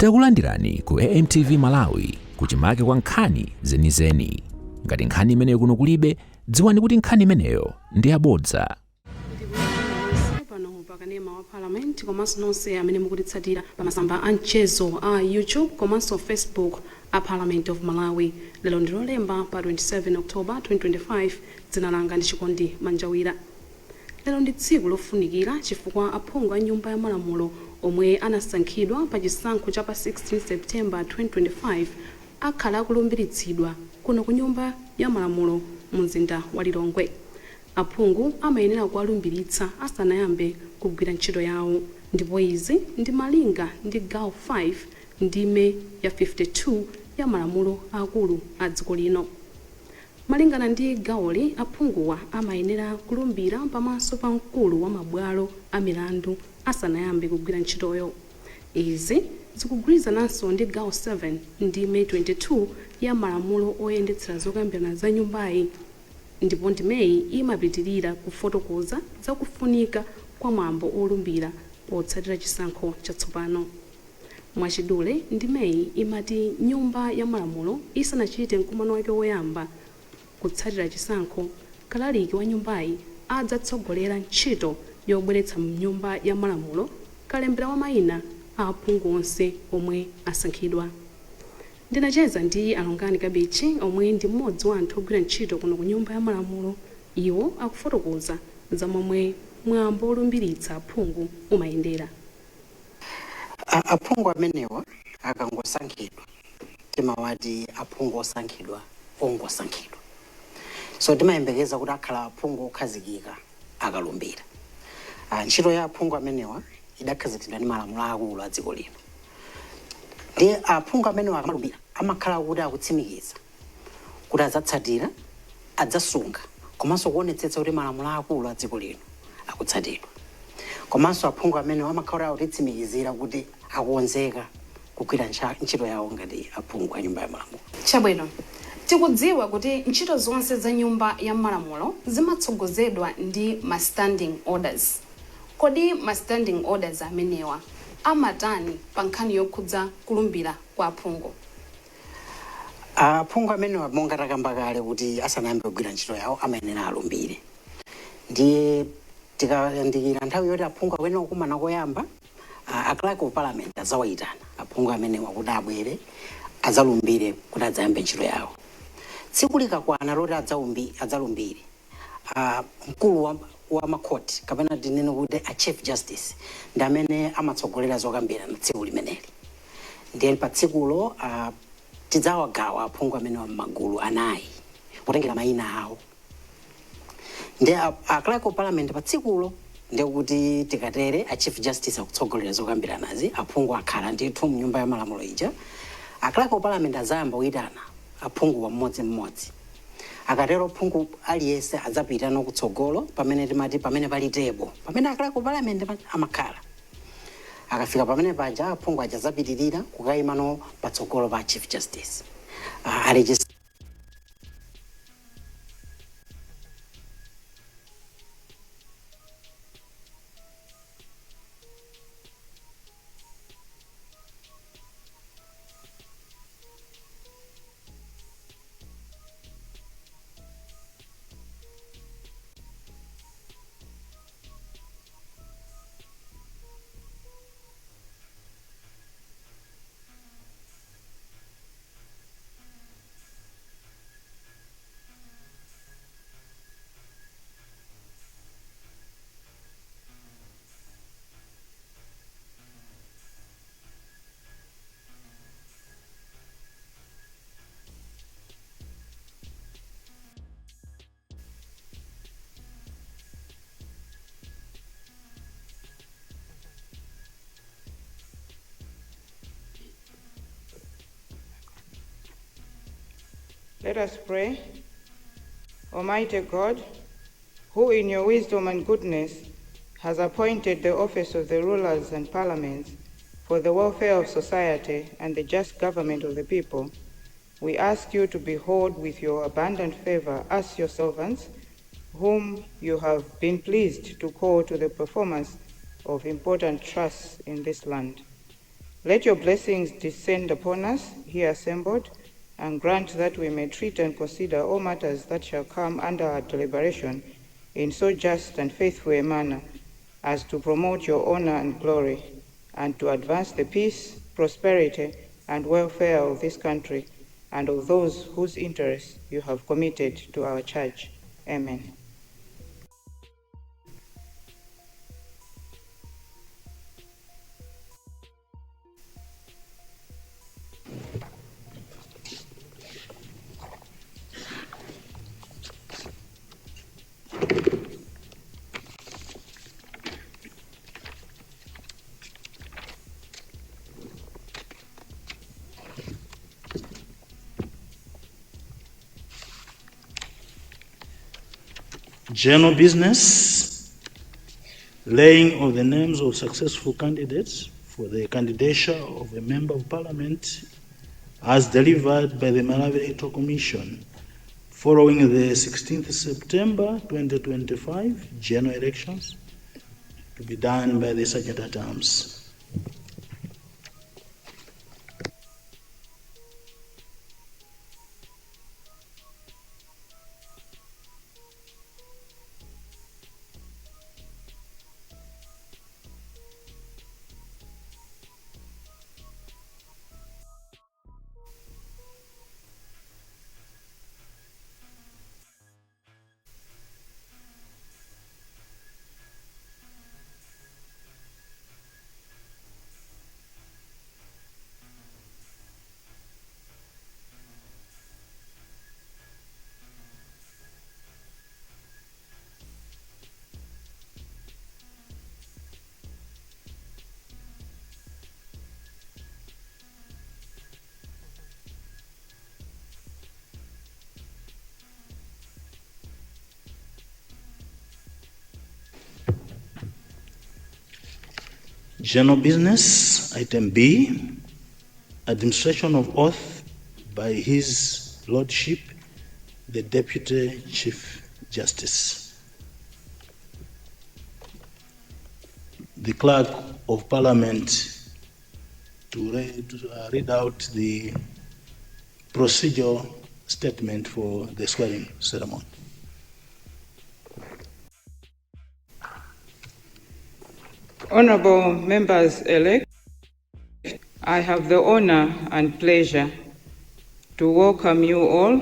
Takulandirani ku AMTV Malawi kuchimake kwa nkhani zenizeni. Ngati nkhani imeneyo kuno kulibe, dziwani kuti nkhani imeneyo ndi yabodza. Ndikulandirani pano pa kanema wa Parliament komanso nonse amene mukutitsatira pa masamba a mchezo a YouTube komanso Facebook a Parliament of Malawi. Lero ndi Lolemba pa 27 October 2025. Dzina langa ndi Chikondi Manjawira. Lero ndi tsiku lofunikira chifukwa aphungu a Nyumba ya Malamulo omwe anasankhidwa pa chisankho cha pa 16 September 2025 akhala akulumbiritsidwa kuno ku Nyumba ya Malamulo mu mzinda wa Lilongwe. Aphungu amayenera kuwalumbiritsa asanayambe kugwira ntchito yawo ndipo izi ndi malinga ndi gawo 5 ndime ya 52 ya malamulo aakulu a dziko lino. Malingana ndi gawoli, aphunguwa amayenera kulumbira pamaso pa mkulu wa mabwalo a milandu asanayambe kugwira ntchitoyo. Izi zikugwirizananso ndi gawo 7 ndime 22 ya malamulo oyendetsera zokambirana za nyumbayi ndipo ndimeyi imapitirira kufotokoza za kufunika kwa mwambo olumbira potsatira chisankho chatsopano. Mwachidule, ndimeyi imati Nyumba ya Malamulo isanachite mkumano wake woyamba kutsatira chisankho, kalaliki wa nyumbayi adzatsogolera ntchito yobweretsa m'Nyumba ya Malamulo kalembera wa mayina a aphungu onse omwe asankhidwa. Ndinacheza ndi a Longani Kabichi omwe ndi mmodzi wa anthu ogwira ntchito kuno ku Nyumba ya Malamulo. Iwo akufotokoza za momwe mwambo wolumbiritsa aphungu umayendera. Aphungu amenewa akangosankhidwa timawati aphungu osankhidwa ongosankhidwa. So timayembekeza kuti akhala aphungu okhazikika akalumbira. Ntchito ya aphungu amenewa idakhazikitsidwa ndi malamulo aakulu a dziko lino. Ndiye aphungu amenewa akamalumbira amakhala kuti akutsimikiza kuti adzatsatira, adzasunga komanso kuonetsetsa kuti malamulo aakulu a dziko lino akutsatidwa. Komanso aphungu amenewa amakhala kuti akutitsimikizira kuti akonzeka kugwira ntchito yawo ngati aphungu a Nyumba ya Malamulo. Chabwino. Tikudziwa kuti ntchito zonse za Nyumba ya Malamulo zimatsogozedwa ndi ma Standing Orders. Kodi ma Standing Orders amenewa amatani pa nkhani yokhudza kulumbira kwa aphungu? Aphungu amenewa monga takamba kale kuti asanayambe kugwira ntchito yawo amayenera alumbire. Ndiye tikayandikira nthawi yoti aphungu akuyenera kukumana koyamba, a Clerk of Parliament adzawayitana aphungu amenewa kuti abwere adzalumbire kuti adzayambe ntchito yawo. Tsiku likakwana loti adzalumbire, mkulu wa makhoti kapena tinene kuti a Chief Justice ndi amene amatsogolera zokambirana tsiku limeneli. Ndiye pa tsikulo tidzawagawa aphungu amenewa m'magulu anayi potengera mayina awo. Ndiye a Clerk of Parliament pa tsikulo, ndiye kuti tikatere a Chief Justice akutsogolera zokambiranazi, aphungu akhala ndithu mnyumba ya malamulo ija. A Clerk of Parliament adzayamba kuyitana aphunguwa mmodzimmodzi. Akatero phungu aliyense adzapita kutsogolo pamene timati pamene pali table, pamene a Clerk of Parliament amakhala. Akafika pamene paja aphungu aja adzapitirira kukayima no patsogolo pa Chief Justice. Let us pray. Almighty God, who in your wisdom and goodness has appointed the office of the rulers and parliaments for the welfare of society and the just government of the people, we ask you to behold with your abundant favor us, your servants, whom you have been pleased to call to the performance of important trusts in this land. Let your blessings descend upon us here assembled, and grant that we may treat and consider all matters that shall come under our deliberation in so just and faithful a manner as to promote your honor and glory, and to advance the peace, prosperity, and welfare of this country and of those whose interests you have committed to our charge. Amen. General business, laying of the names of successful candidates for the candidature of a member of parliament as delivered by the Malawi Electoral Commission following the 16th September 2025 general elections to be done by the Sergeant at Arms. General business, item B, administration of oath by His Lordship, the Deputy Chief Justice. The Clerk of Parliament to read out the procedural statement for the swearing ceremony. Honorable members elect, I have the honor and pleasure to welcome you all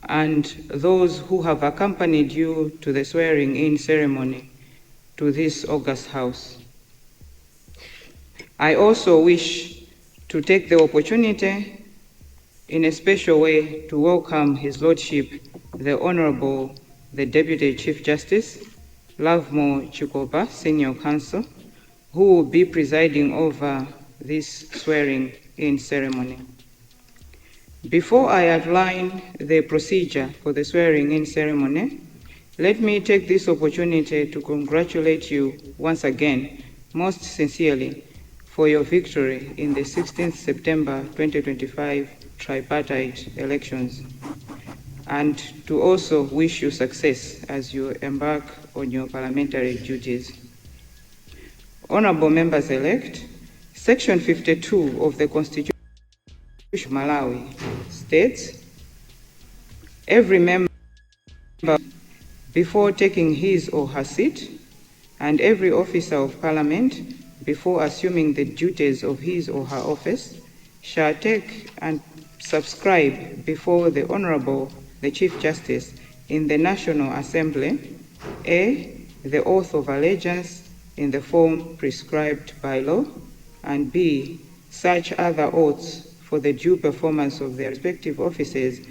and those who have accompanied you to the swearing in ceremony to this august house. I also wish to take the opportunity in a special way to welcome His Lordship, the Honorable the Deputy Chief Justice, Lovemore Chikopa, Senior Counsel, who will be presiding over this swearing in ceremony. Before I outline the procedure for the swearing in ceremony, let me take this opportunity to congratulate you once again, most sincerely, for your victory in the 16th September 2025 tripartite elections, and to also wish you success as you embark on your parliamentary duties. Honorable members elect, Section 52 of the Constitution of Malawi states, every member before taking his or her seat, and every officer of parliament before assuming the duties of his or her office, shall take and subscribe before the Honorable the Chief Justice in the National Assembly, A, the oath of allegiance in the form prescribed by law, and B, such other oaths for the due performance of their respective offices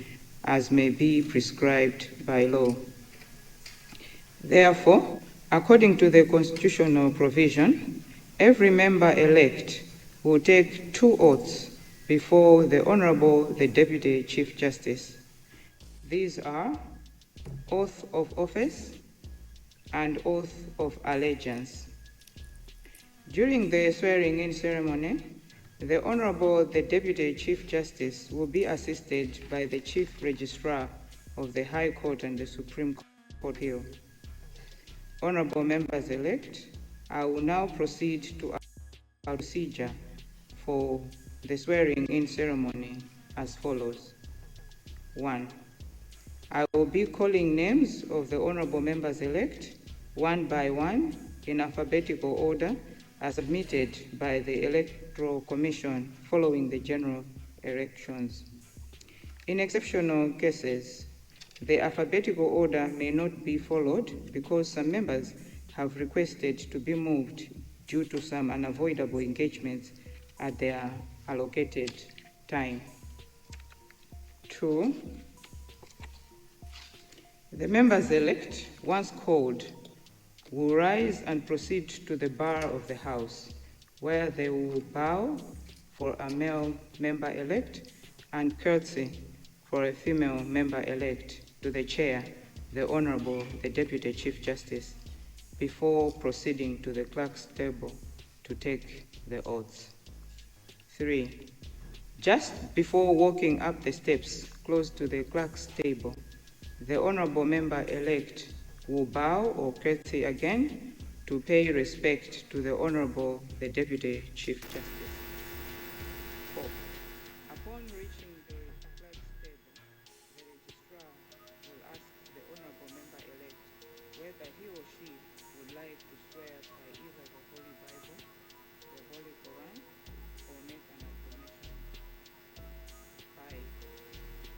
as may be prescribed by law. Therefore, according to the constitutional provision, every member elect will take two oaths before the Honorable the Deputy Chief Justice. These are oath of office and oath of allegiance. During the swearing-in ceremony, the Honorable the Deputy Chief Justice will be assisted by the Chief Registrar of the High Court and the Supreme Court Hill. Honorable members elect, I will now proceed to our procedure for the swearing-in ceremony as follows. 1. I will be calling names of the honorable members-elect one by one in alphabetical order as submitted by the Electoral Commission following the general elections. In exceptional cases, the alphabetical order may not be followed because some members have requested to be moved due to some unavoidable engagements at their allocated time. 2. The members-elect, once called, will rise and proceed to the bar of the House, where they will bow for a male member-elect and curtsy for a female member-elect to the chair, the Honorable, the Deputy Chief Justice, before proceeding to the clerk's table to take the oaths. 3. Just before walking up the steps close to the clerk's table, the Honorable Member-elect will bow or curtsy again to pay respect to the Honorable, the Deputy Chief Justice. 4. Upon reaching the clerk's table, the registrar will ask the Honorable Member-elect whether he or she would like to swear by either the Holy Bible, the Holy Quran, or make an affirmation. 5.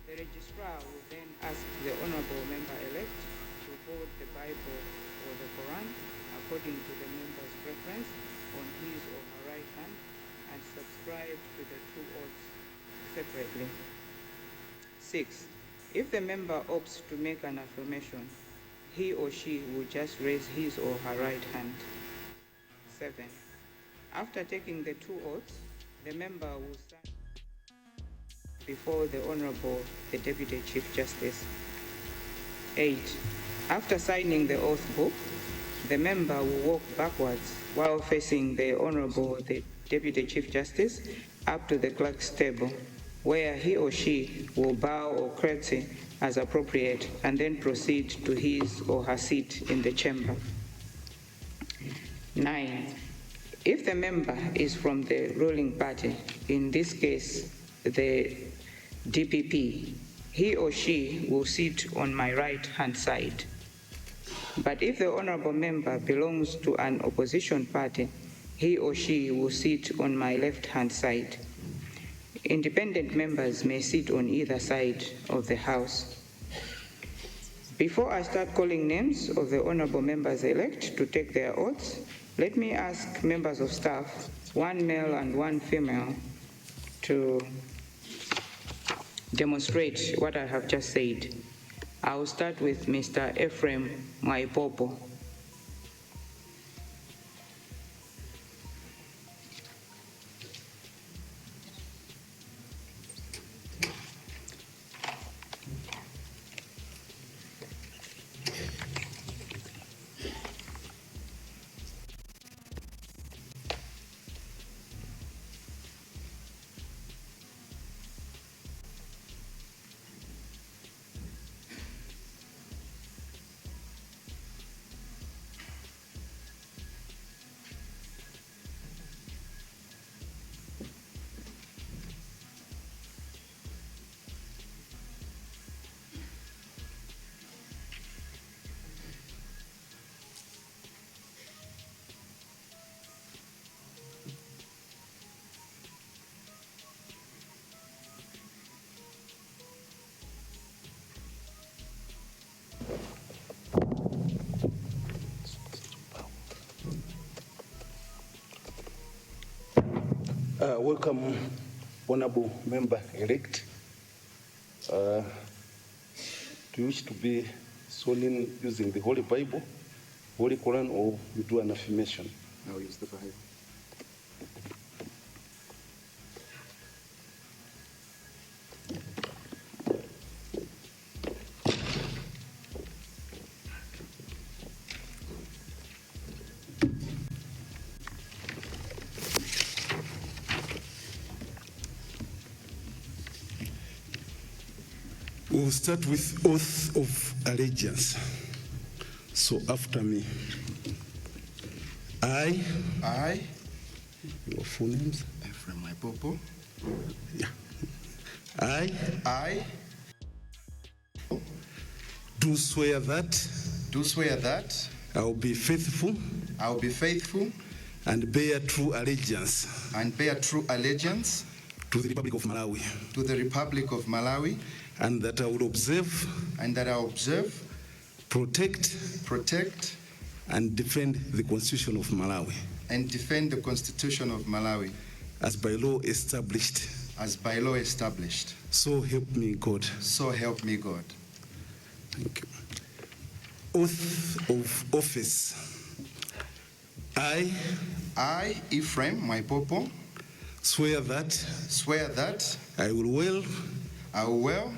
The registrar will then ask the Honorable Member-elect to hold the Bible or the Quran according to the member's preference on his or her right hand and subscribe to the two oaths separately. 6. If the member opts to make an affirmation, he or she will just raise his or her right hand. 7. After taking the two oaths, the member will stand before the Honorable, the Deputy Chief Justice. 8. After signing the oath book, the member will walk backwards while facing the Honorable, the Deputy Chief Justice, up to the clerk's table, where he or she will bow or curtsy as appropriate and then proceed to his or her seat in the chamber. 9. If the member is from the ruling party, in this case, the DPP, he or she will sit on my right-hand side. But if the honorable member belongs to an opposition party, he or she will sit on my left-hand side. Independent members may sit on either side of the House. Before I start calling names of the honorable members-elect to take their oaths, let me ask members of staff, one male and one female, to demonstrate what I have just said. I will start with Mr. Ephraim Mwaipopo. Welcome, Honorable Member-elect. Do you wish to be sworn in using the Holy Bible, Holy Quran, or you do an affirmation? I'll use the Bible. We'll start with oath of allegiance. So after me. I, I, your full names, Ephraim Mwaipopo, Mwaipopo. Yeah. I I do swear that do swear that I will be faithful I will be faithful and bear true allegiance and bear true allegiance to the Republic of Malawi, to the Republic of Malawi, and that I will observe, and that I observe, protect, protect, and defend the Constitution of Malawi and defend the Constitution of Malawi as by law established. As by law established. So help me God. So help me God. Thank you. Oath of office. I I, Ephraim Mwaipopo, swear that swear that I will well I will well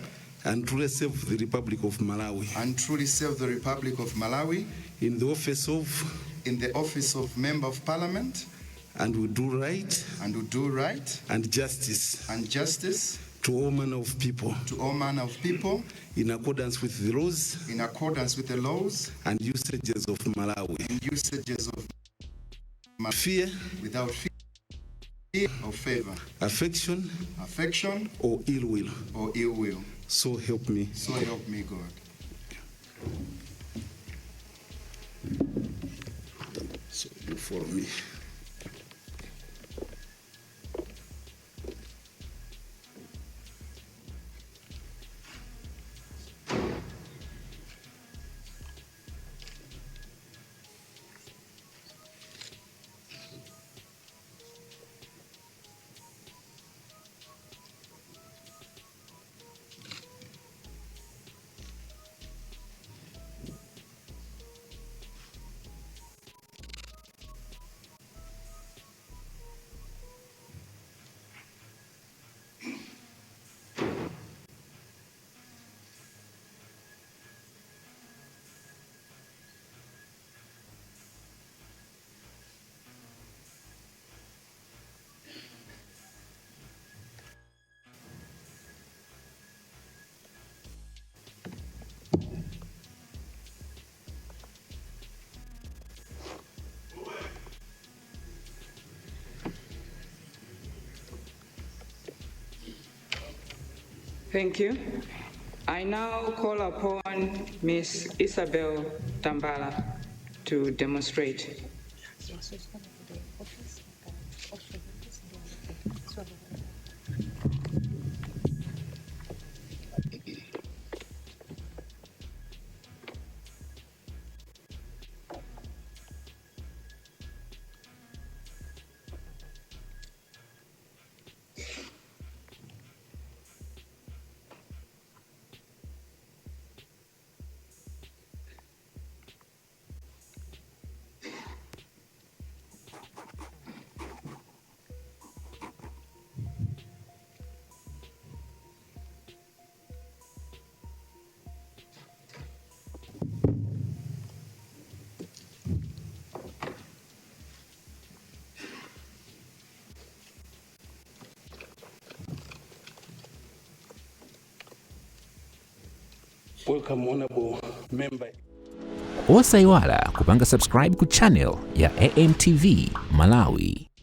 and truly serve the Republic of Malawi and truly serve the Republic of Malawi in the office of in the office of Member of Parliament and will do right and will do right and justice and justice to all manner of people to all manner of people in accordance with the laws in accordance with the laws and usages of Malawi. And usages of Malawi Fear, without fear or favor, affection, affection, or ill will. Or ill will. So help me. So help me God. So you follow me. Thank you. I now call upon Ms. Isabel Tambala to demonstrate. Welcome, Honorable Member. Osayiwala kupanga subscribe ku channel ya AMTV Malawi.